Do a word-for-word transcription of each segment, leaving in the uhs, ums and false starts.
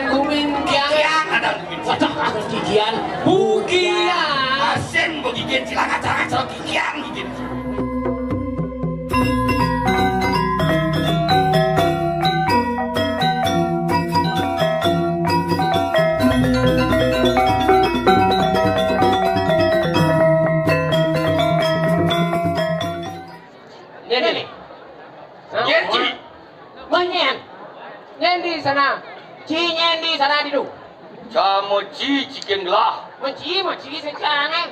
Gumin kiang. Kiang ada gumin. Waduh, aku gigian. Bukian. Asin begigian, cilaka-cilaka, celok gigian, gigian. Ini nih. Nyen, Ci. Mah nyen. Nyen di sana. Ci nyen di sana ditu. Sama Ci, Ci ken gelah. Mah Ci, mah Ci sing kangen.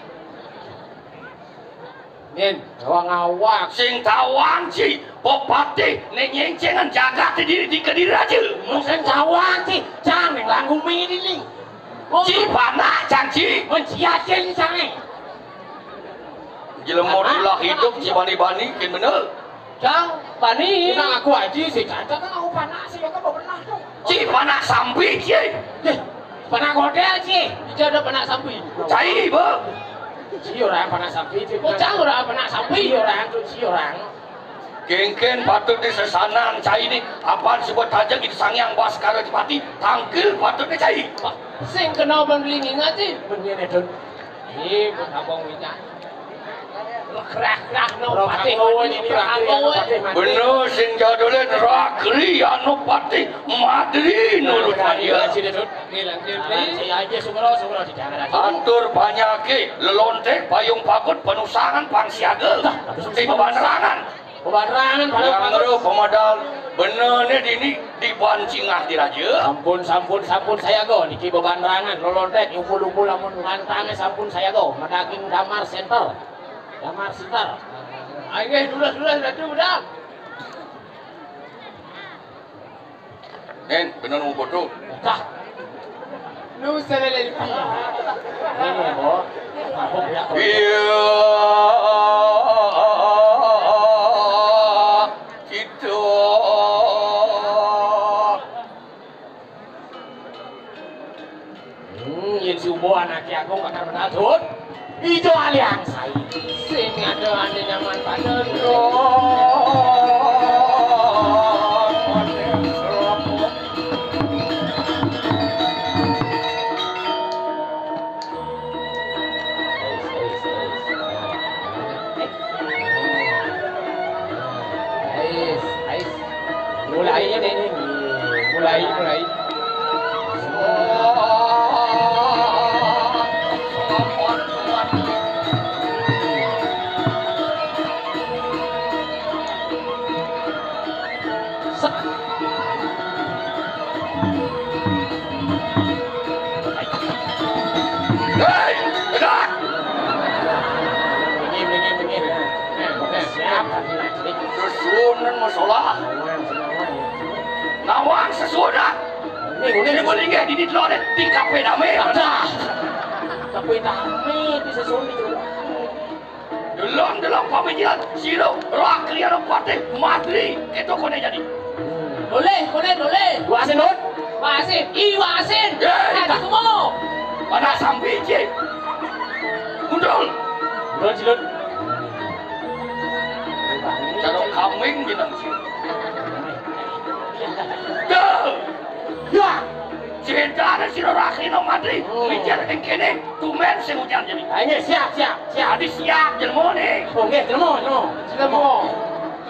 Nyen, tawang awak. Sing tawang, Ci. Pepatih, nek nyencengan jagat di, di Kediri aja. Mungkin tawang, Ci. Cang, neng langgung mini nih. Ci panak, Cang, Ci. Mah Ci aja nih, Cang, eh. Jelema tulah hidup, Ci bani-bani, kin bener. Cang, bani. Nang aku aja sih, Cang, Cang, aku panak sih, aku mau pernah tuh. Ci panak sampi, Ci. Deh, panak hotel, Ci. Ijo ada panak sampi. Cai, Bang. Ci orang panak sampi, Ci. Oh, Cang orang panak sampi. Ci orang tuh, Ci orang. Kengken patut di sesanan, Cai ni. Apaan sebut aja gitu, Sang Hyang Baskara Dipati. Tangkil patut di Cai. Sing kena ban belingingan, Ci. Bener, Dun. Ih, pun abang minyak. Krah-krah no patih mati, krah no patih mati. Bener sing jadulin Rakri Anupatih Madri nurut mania. Iya, sini, Dut. Ngilang, ngilang. Atur panyake, lelontek, payung pakut, penusangan, pangsiaga. Dah, tapi tiba banerangan. Bebarangan, pada yang bagus. Ngero pemadal bener ni dini dibancingah di raja. Sampun, sampun, sampun sayaga. Niki bebarangan, lolontek, umpul-umpul lamun ngantangnya sampun sayaga. Madaging damar center. Damar center. Ayo, dulas, dulas, ratu, udah. Nen, bener mau foto. Tah. Nu selelel pi. Ini, Bo. Mabuk ya. Iya. Kita. Hmm, yen si Ubo anake agung bakal menatut. Ijo aliang sai. Sing ada ane nyaman pada. Ais, ais. Mulai ini, mulai, mulai. Set. Hei, tegak! Minggir, minggir, minggir. Siap. Sesuunan masalah. Nawang sesuunan. Ini, ini, ini boleh nggak di, di, di kafe dame? Ada. Kafe dame di sesuunan itu. Deleng-deleng pamikiran sira Rakriana Patih Madri, keto kone jadi. Dolih, kone dolih. Wasin, Dut. Wasin, i wasin. Yeay. Tadi kemo. Pada sampai, Cik. Mundur. Mundur, Ci, Dut. Cara kambing jeneng, Cik. Duh. Ya. Cintane sira Rakriana Madri, hmm, mikir ing kene. Tumben sing ujar jadi. Ah, nggih, siap, siap, siap. Jadi siap jelmane. Oh, nggih, jelma, jelma. Jelma.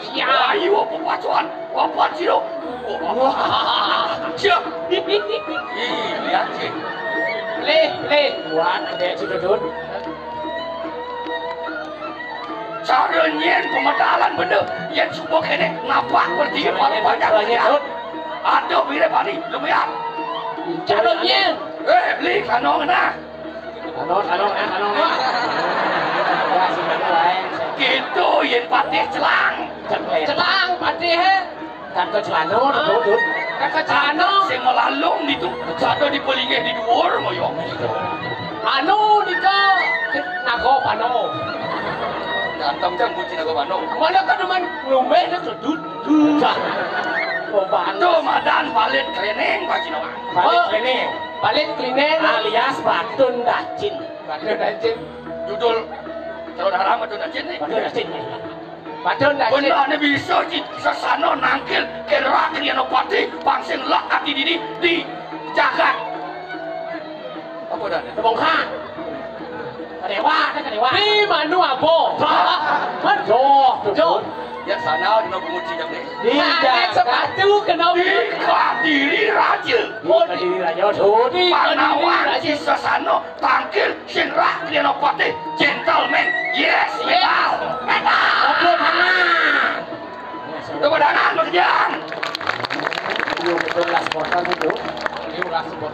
Siap. Ayo, apa pacuan? Apa sira? Wah. Siap. Iya, Cik. Lih, lih. Kuat, ada Ci Dudun. Cara nyen pemedalan bener. Yen subuh kene ngapak berdiri paling banyak. Ada mirip hari, lumayan. Cara nyen. Eh, beli kanong nah. Anu, anu, anu, anu. Gitu, yen patih celang. Celang patih, he. Kan ke celana, Dut, Dut. Kan ke celana. Sing melalung ditu, sada dipelinggih di dhuwur, ngoyo. Anu, nika, naga pano. Ganteng, Cang, buci naga pano. Mana kan demen ngombe, Dut, Dut. Tuh, madan palit kelining, Pak Cino. Palit kelining. Palit kelining. Alias batun dacin. Batun dacin. Judul Calon Haram batun dacin nih. Batun dacin. Batun dacin. Bener ane bisa, Ci. Sesana nangkil kerak yen pati pang sing lek ati dini di. Kakak. Apa dah? Tepung khang. Kadewa, ada kadewa. Di mana apa? Aduh, aduh. Yang sana di Nobu Muci jam ni. Di jagat. Sepatu kena di Kadiri Raja. Oh, di Kadiri Raja. Oh, di Kadiri Raja. Panawan di sesana tangkil sing rak di Patih. Gentleman. Yes, yes. Metal. Metal. Tepuk tangan. Tepuk tangan, Bang Jang. Iya, betul lah, spontan itu.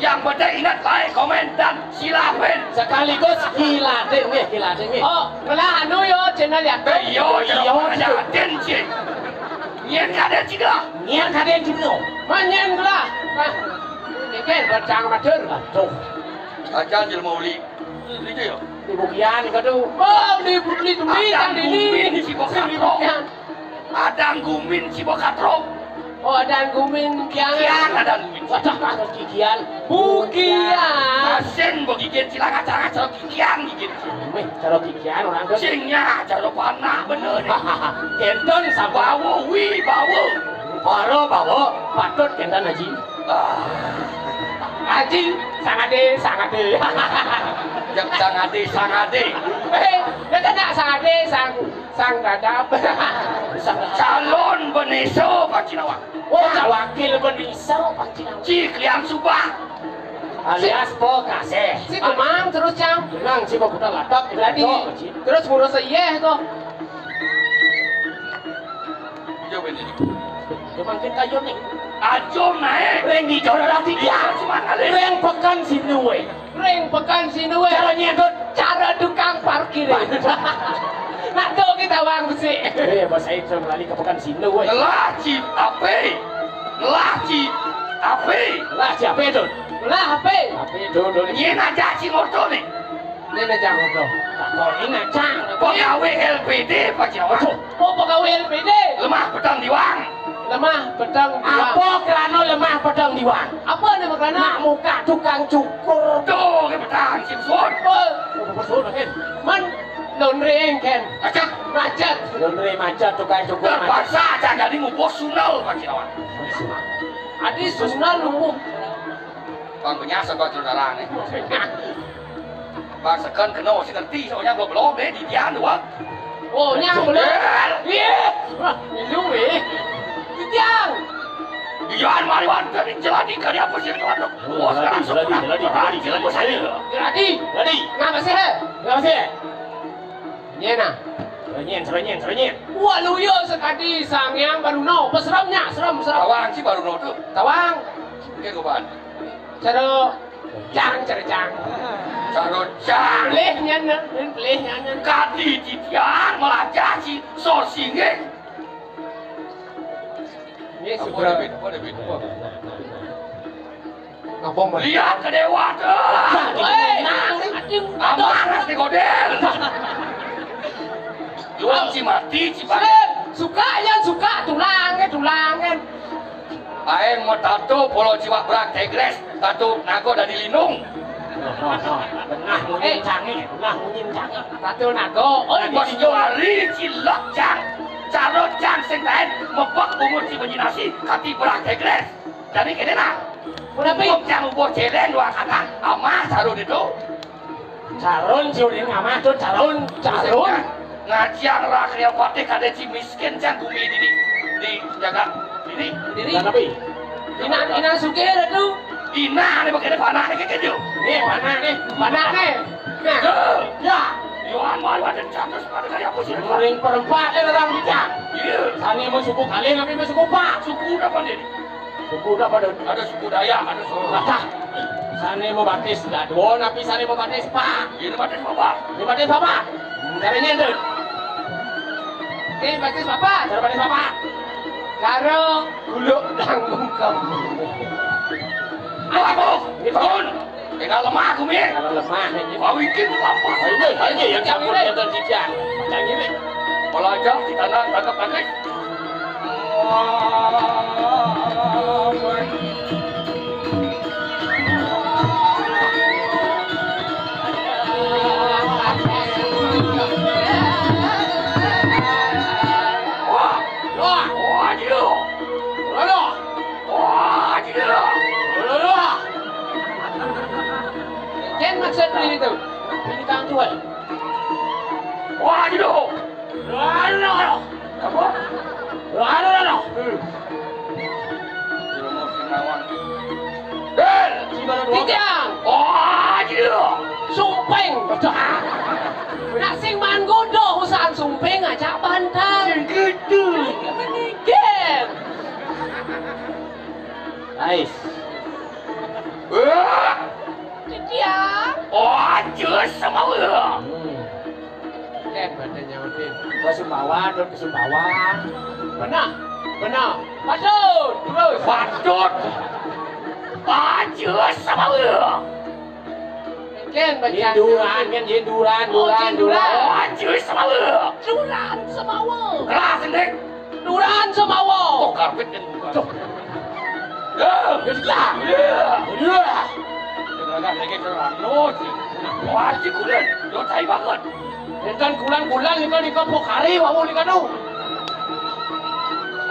Yang penting ingat, like, komen, dan silapin. Sekaligus hilatin nggih, hilatin nggih. Oh, ngelah anu yo, channel ya. Eh, iya, iya, iya. Yatin sih. Nyen kaden sih lah. Nyen kaden sih no. Manyen lah. Nah, ini kan bacang matur. Aduh. Acan jelma uli. Itu ya. Di Bukian kadu. Oh, di Bukli Tumi yang di ini. Adang Gumin si Bokatro. Adang Gumin si Bokatro. Oh, Adang Gumin Kian. Kian Adang Gumin. Wadah, kasus kikian. Bukian. Asin begigian silang acara-acara kikian gigit. Wih, cara kikian orang tu. Singnya cara panak bener. Kenton sabawa wi bawa. Para bawa patut kenton haji. Ah. Haji, sangade, sangade. Yang sangade, sangade. Eh, dia kena sangade, sang, sang dadap. Calon beneso Pak Cinawang. Oh, wakil beneso Pak Cinawang. Ci klian subah. Alias po kasih. Si kemang terus, Cang. Nang si bakuda latak. Jadi, terus ngurus iya tu. Jawab ini. Dia makin kayu ni. Ajo naik. Ring di Jora Rati dia. Cuma kali. Ring pekan sini weh. Ring pekan sini weh. Cara nyedot. Cara tukang parkir. Nak tu kita bang besi. Eh, bahasa itu lali ke pekan sini weh. Ngelah ci ape. Ngelah ci ape. Ngelah ci ape tu. Ngelah ape. Ape tu tu. Nyen aja ci motor ni. Ini ngacang apa? Kok ini ngacang? Pegawai L P D apa, Jawa? Aduh, oh, pegawai L P D. Lemah petang diwang. Lemah petang diwang. Apa kerana lemah petang diwang? Apa nama kerana? Nak muka tukang cukur. Tuh, ini petang, si Sun. Oh, apa Sun, Ken? Man, laundry, Ken. Macet. Macet. Laundry macet, tukang cukur macet. Terpaksa aja jadi ngubuh sunal, Pak Jawa. Adi sunal ngubuh. Bang penyasa kau saudara ni. Bang seken kena si ngerti soalnya belum belum deh di dia dua. Oh, nya belum. Iya. Wah, milu eh. Di tiang. Iya, mari wan tadi jeladi kali apa sih tuan? Wah, sekarang jeladi, jeladi, jeladi, jeladi. Jeladi. Jeladi. Ngapa sih, he? Ngapa sih? Nyena. Serenyen, serenyen, serenyen. Wah, luyo sekadi sangyang baruno. Peseremnya, serem, serem. Tawang si baruno tu. Tawang. Oke, goban. Cara cang, cara cang. Cara cang. Pelih nyan, nyan, pelih nyan, nyan. Kadi titiang melajah si so singgih. Ini apa sudah. Ada bit, apa ada bit, apa? Apa, Mbak? Lihat ke dewa tu. Hei, aduh, amanah si Godel. Luang si mati, si mati. Suka, ya suka, tulang, tulang. Aing mau tato polo ciwak berak tegres, tato nago dari lindung. Nah, munyin canggih, nah, munyin canggih. Tato nago, oh, bos juari cilok cang. Carot cang sing taen mebak bungut si benyi nasi, kati berak tegres. Jadi kene nah. Kenapa? Bok cang ubo celen dua kata, amah carot itu. Calon si Udin ngamah tu calon, calon. Ngajian lah kriya patih kada ci miskin cang bumi dini di jagat ini. Dini. Jagat apa? Ina, ina sugih tu. Ina ni pakai panah ni kekeju. Ni panah ni, panah ni. Nah. Ya. Yohan malu ada catus pada kaya apa sih? Ring perempat ni orang kita. Iya. Sani mau suku kali, tapi mau suku pak. Suku apa ni? Suku apa, Dun? Ada suku Dayak, ada suku Batak. Sane mau batis, dah dua napi sane mau batis, Pak. Ini batis apa? Ini batis apa? Caranya, Dun. Ini batis apa? Cara batis apa? Karo guluk dang bungkem. Apa? Ini tahun. Tinggal lemah aku, Mi. Kalau lemah ini. Kau bikin apa? Ini, ini yang campur kita tidak. Yang ini. Kalau aja kita nak tangkap tangkap. Wah, gitu. Anu, anu. Apa? Anu, anu. Hmm. Del, gimana dua? Titiang. Wah, gitu. Sumping. Nak sing maan godoh usahan sumping aja bantal. Sing gitu. Menigit. Ais. Wah. Titiang. Oh, anjus sama lu. Hmm. Ken badhe nyautin. Ke Sumbawa, Dut, ke Sumbawa. Benar, benar. Patut, terus. Patut. Anjus sama lu. Ken baca. Yen Duran, yen, yen Duran, oh, Duran, yen Duran. Duran. Oh, anjus sama lu. Duran sama lu. Kelas, Dik. Duran semawa. Oh, karpet kan bukan. Cok. Ya, ya, ya. Ya. Ya. Dengan lagi terlalu. Wajib kulan. Yo tai banget. Enten kulan-kulan nika, nika pokari wau nika nu.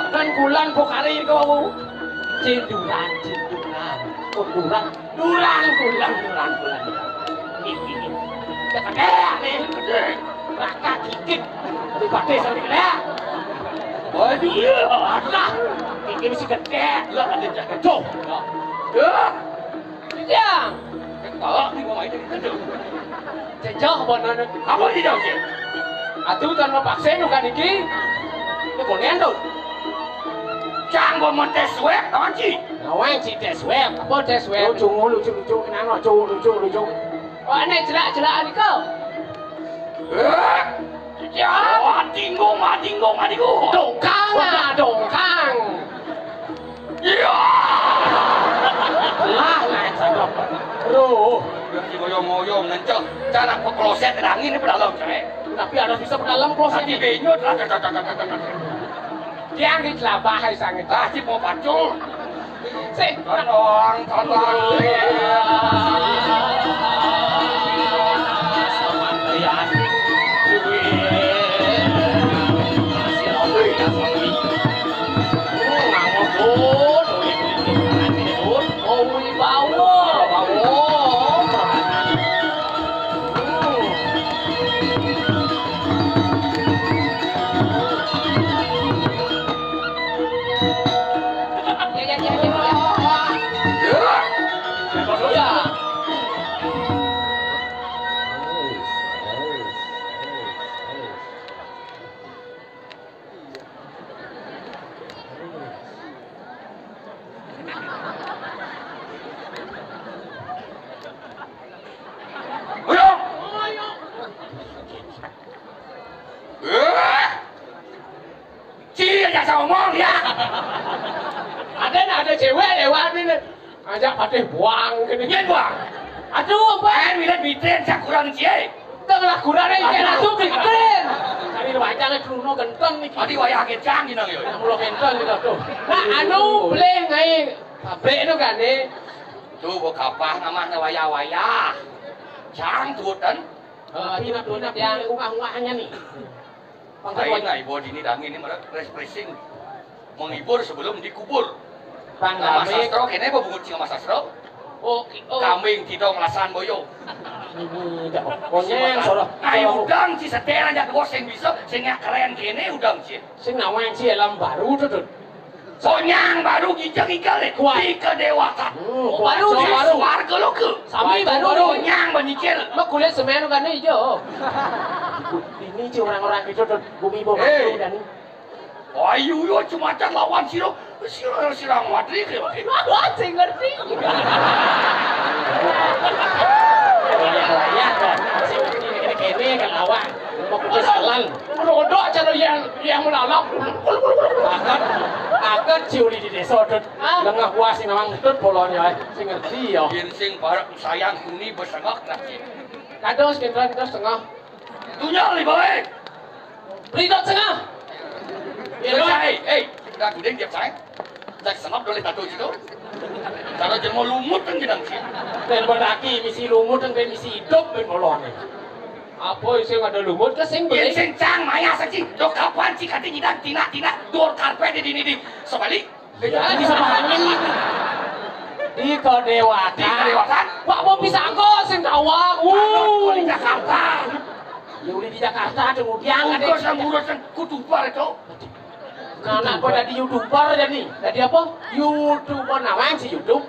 Enten kulan pokari nika wau. Cinduran, cinduran. Kunduran. Dulang, dulang, dulang, dulang. Ini, ini. Gede, nih, gede. Raka gigit. Gede sampai gede. Oh, iya. Alah, ini mesti gede. Lah, ada jaga. Tuh. Ya. Iya. Kok nih gua main jadi gede. Cecok apa nana? Apa tidak sih? Atuh tanpa vaksin bukan iki. Ini konean tuh. Cang gua mau tes swab, apa sih? Nawang sih tes swab, apa tes swab? Lucu, lucu, lucu, kenapa lucu, lucu, lucu? Oh, aneh jelak-jelak nika. Eh? Ya, adinggung, adinggung, adinggung. Dongkang, ah, dongkang. Iya. Lah, lah, cakep. Roh. Ngoyong-ngoyong, nencok. Cara ke kloset, angin ini pedalam, coy. Tapi harus bisa pedalam kloset. Tadi benyot lah. Tiang di jelabah, hai, sange. Ah, si mau pacul. Sing. Tolong, tolong. Ayo. Eh. Ci, aja saya ngomong ya. Ada, ada cewek lewat ini. Ajak patih buang kene. Yen buang. Aduh, Pak. Kan wilet bitrin sak kurang cie. Tengah kurang iki. Aduh. Langsung bitrin. Cari wayang Bruno genteng iki. Adi wayah kecang gini yo. Mulo genteng gitu tuh. Nah, anu, boleh ngai pabrik itu kan nih. Tuh, bu kapah namanya wayah-wayah. Cang tuh kan. Eh, tapi, tapi, tapi yang ungah-ungahnya nih. Lain lah, ibu dini dangi ini mereka refreshing. Menghibur sebelum dikubur. Pang Nah, Mas Dami. Sastro, kene apa bungut sing Mas Sastro? Oh, ki-, oh. Kambing tidak ngelasan boyo. Ini dah. Pokoknya yang soro. Ayo udang si setel aja dua sing bisa, sing keren kene udang sih. Sing nawang si alam baru tuh, tuh. Sonyang baru gijeng ikel deh. Kuat. Di kedewatan. Hmm, oh, kuat, baru so, di baru. Swarga lo ke. Sami baru. Sonyang menyicil. Lo kulit semen kan hijau. Ini sih orang-orang itu tuh bumi bawah Eh. Tuh, dan Ayu yo cuma lawan siro, siro sirang wadri ke. Wah, sing ngerti. Kene kan lawan. Mau ke jalan. Rodok cara yang, yang melalap. Akan, akan ciuli di desa, Dut. Ah. Lengah puas sing nawang, Dut, bolonnya, eh. Sing ngerti ya. Yen sing barak sayang kuni besengak nanti. Kados, kita, kita setengah. Tunyal nih, boy. Ridot sengah. Ya, Boy, Dut. Sae. Eh, udah gudeng dia, sae. Cek sengap dole tato gitu. Cara jelma lumut kan jeneng sih. Dan beraki misi lumut dan misi hidup ben bolone. Apa sing ada lumut ke sing Yen beli? Sing cang maya seci. Lo kapan sih kate nyidak tina-tina dur karpet di dini di. Sebalik. Ya, ini sama angin. Di Kadéwatan. Di Kadéwatan? Wah, mau pisangka sing tawang. Anu, di Jakarta. Ya udah di Jakarta, kemudian ada. Kok sing ngurus sing kudu bar itu? Nah, nah, kok jadi YouTuber jadi? Jadi apa? YouTuber, nah, main si YouTube.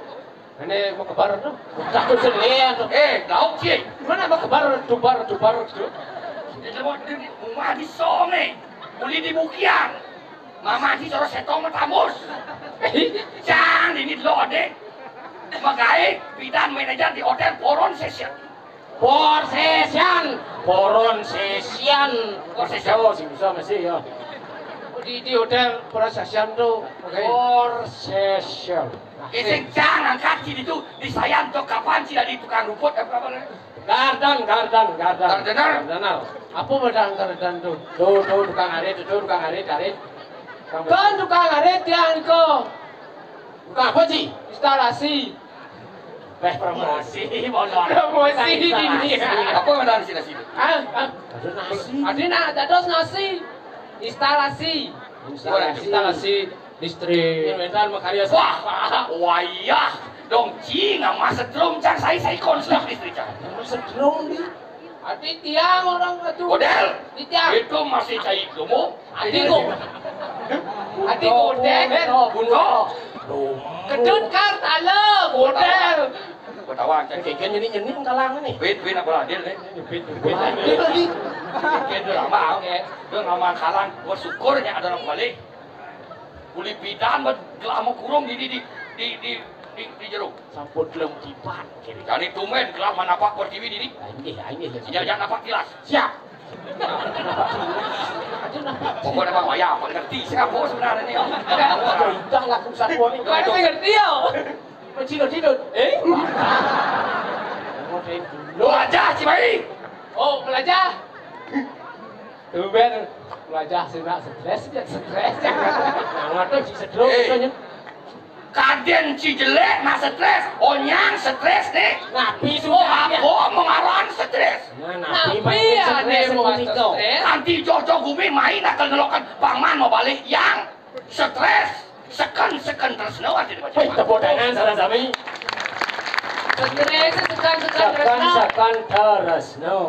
Ini mau kebar tuh. Udah tuh sendiri tuh. Eh, daun sih. Mana mau kebar, dubar, dubar tuh? Di rumah di Songe. Uli di Bukiang. Mama di Soro Setong Matamus. Cang, ini lo deh. Magaé bidan manajer di hotel Poron Session. Porsession, Poron Session. Porsession. Oh, sing bisa masih ya. Di, di hotel Porsession tuh. Oke. Porsession. Ising cang angkat sini tuh di Sayan tuh kapan sih dari tukang rumput apa apa? Gardan, gardan, gardan. Gardener. Gardener. Apa modal gardan tuh? Tuh, tuh tukang arit, tuh tukang arit, arit. Kan tukang arit yang kok. Tukang apa sih? Instalasi. Eh, promosi, bodoh. Promosi di dunia. Apa yang ada di sini? Ah, ah. Ada nasi. Ada nak, ada nasi. Instalasi. Instalasi. Instalasi listrik. Inventar makarya. Wah, wayah. Dong cing, sama setrum cang saya saya konsep listrik cang. Setrum di. Ati tiang orang itu. Model. Di tiang. Itu masih cai dulu. Ati kok. Ati model. Bunto. Kedut kar tala model. Ketahuan cek. Keken nyeni nyeni kalang nih. Wait, wait, apa hadir nih? Wait, wait. Hadir lagi. Keken udah lama, oke. Udah lama kalang. Gua syukurnya ada orang balik. Uli bidan, gelama kurung di di di di di, di, di jero. Sampun gelem kipan kiri. Jani tumben gelama napak pertiwi di di. Anjih, anjih. Jangan napak tilas. Siap. Pokoknya Bang Waya, apa ngerti siapa sebenarnya nih? Enggak, enggak laku satu nih. Enggak ngerti ya. Mencilok-cilok. Eh? Lo aja, Cibai. Oh, belajar. Tumben belajar sih nak stres ya stres ya. Nah, tuh si sedro. Eh. Kadén ci jelék nah stres, onyang stres nih. Napi sudah. Oh, aku mengarang stres. Nah, napi main stres. Kanti jojo gumi main akan ngelokan pangman mau balik yang stres. Seken-seken tresno aja dibaca. Wih, tepuk tangan salah sami. Stres seken-seken tresno. Seken-seken tresno.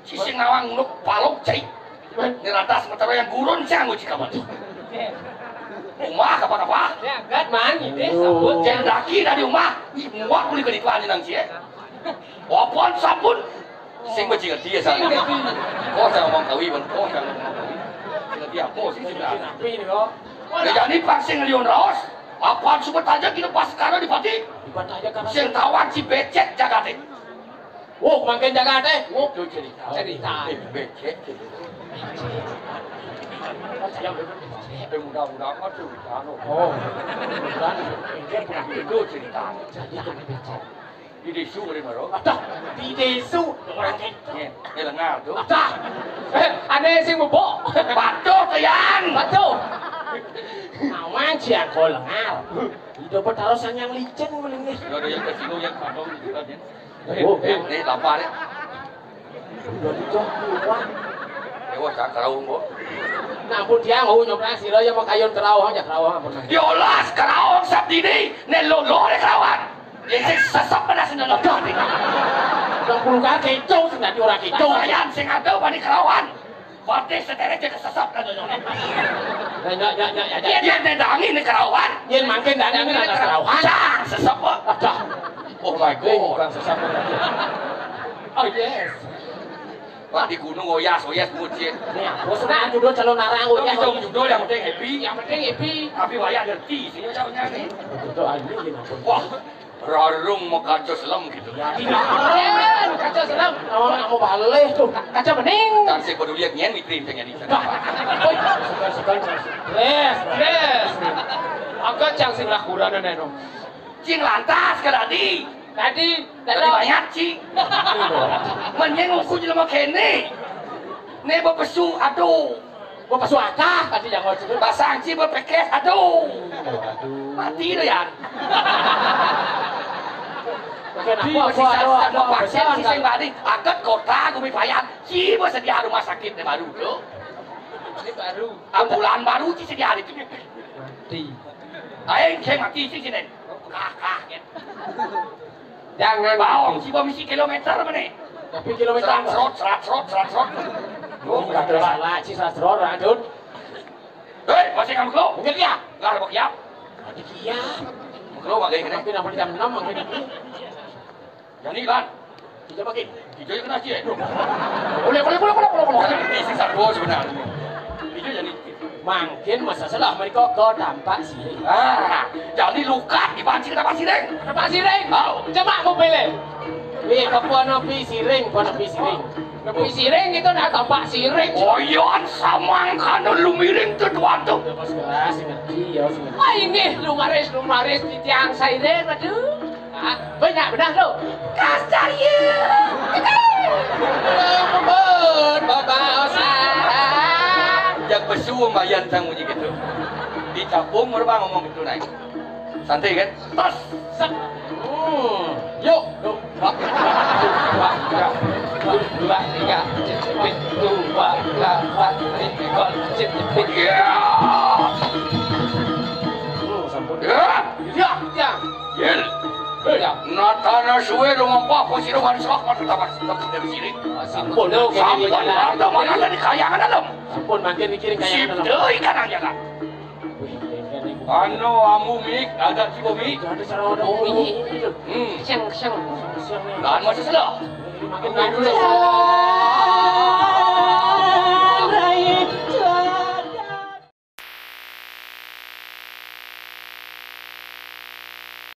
Sisi ngawang nuk paluk cai. Ini rata sementara yang gurun sih anggo cikapan. Umah apa-apa? Ya, enggak man ini sabut. Jendaki dari umah. Ih, muak kulit kedituan nang cie. Wapon sabun. Sing beci ngerti ya saya. Kok saya ngomong kawi ban kok saya ngomong kawi. Ngerti apa sih sudah? Tapi ini kok. Jadi paksing liun raos. Apa suka tajak kita pas sekarang di pati? Sing tawar si becek jagatin. Wo, mangkin jaga teh. Wo, itu cerita. Cerita. Eh, becek gitu. Tapi mudah-mudahan mah cerita anu. Oh. Itu cerita. Jadi itu becek. Di desu kali maro. Aduh, di desu orang itu. Nih, di lengar tuh. Aduh. Eh, ada sing mebok. Patuh tuh yang. Patuh. Awan sih aku lengar. Itu pertarusan yang licin paling nih. Ada yang ke sini yang padong gitu kan ya. Oh, eh, nih lapar ya. Udah dicok kuat. Ya wah cak keraung kok. Nah, ampun dia mau nyobras sira ya mau kayun keraung aja keraung ampun. Diolas keraung sab dini, nek lolo nek kerawan. Ya sing sesep pada sing nonton. Udah puluh kali kencung sing dadi ora kencung. Sayan sing ada bani kerawan. Partai seterek jadi sesep kan nonton. Ya ya ya ya ya. Yen nek dangi nek kerawan. Yen mangkin dangi nek kerawan. Sang sesep. Aduh. Oh my god. Bukan sesep. Oh yes. Pak di gunung oyas oyas mucin. Nih, aku senang judul calon narang oyas. Itu judul yang penting happy. Yang penting happy. Tapi wayah ngerti sih jawabnya nih. Betul aja gini. Wah, rarung mau kaca selam gitu. Ya, tidak. Keren, kaca selam. Awal nak mau balik tuh. Kaca bening. Dan saya peduli yang nyen mitri pengen di sana. Woi, suka-suka. Yes, yes. Agak cang sing lakuran eno. Cing lantas ke tadi. Tadi, tadi banyak cing. Menyeng aku jelema kene. Ne bepesu, aduh. Bepesu akah tadi yang ngocok. Basang ci bepekes, aduh. Mati lo ya. Kenapa? Sisa sama pasien si sing balik. Aket kota gumi payan. Ci sedia rumah sakit ne baru tuh. Ini baru. Ambulan baru ci sedia hari itu. Mati. Aing sing mati sih sini. Jangan. Baong si misi kilometer mana? Tapi kilometer. Serat, serat, serat, serat, serat. Oh, udah salah, si serat, serat, Radun. Hei, masih kamu kau? Enggak dia. Lah, apa dia? Ada dia. Kau bagai kena. Tapi nampak jam enam makin. Jadi kan? Kita makin. Kita yang kena sih. Boleh, boleh, boleh, boleh, boleh, boleh. Jadi, ini sisa dua sebenarnya. Itu jadi. Mangkin masa salah mereka kau tampak sih. Ah, jadi luka di pancing, kenapa siring? Kenapa siring? Tahu. Coba mau pilih. Wi, kapuan api siring, puan api siring. Api siring itu nak tampak siring. Oyon samang kanu lumiring tu tuan tu. Pas kelas, ingat. Iya, ingat. Wah, ini lumaris, lumaris di tiang sairing, aduh. Ah, banyak benar tu. Kasar ya. Ampun, bapak usaha. Jak besu mayan sang bunyi gitu. Dicapung, baru ngomong gitu naik. Santai kan? Tos. Set. Hmm. Yuk, yuk. Wah, wah, wah, wah, wah, tiga, cepit, dua, delapan, tiga, cepit. Ya. Hmm, sampun. Ya. Ya, ya. Yel. Ya. Natana suwe lu ngompa, posisi lu harus wah, mantap, mantap, mantap, dari sini. Sampun, lu, sampun, mantap, mantap, di kayangan dalam. Sampun, makin mikirin kayangan dalam. Sip, deh, ikan aja lah. Anu, amu, Mik, ada tiba, Mik. Ada cara ada. Oh, iya. Hmm. Siang, siang. Siang, ya. Lahan masih selah. Makin bagus.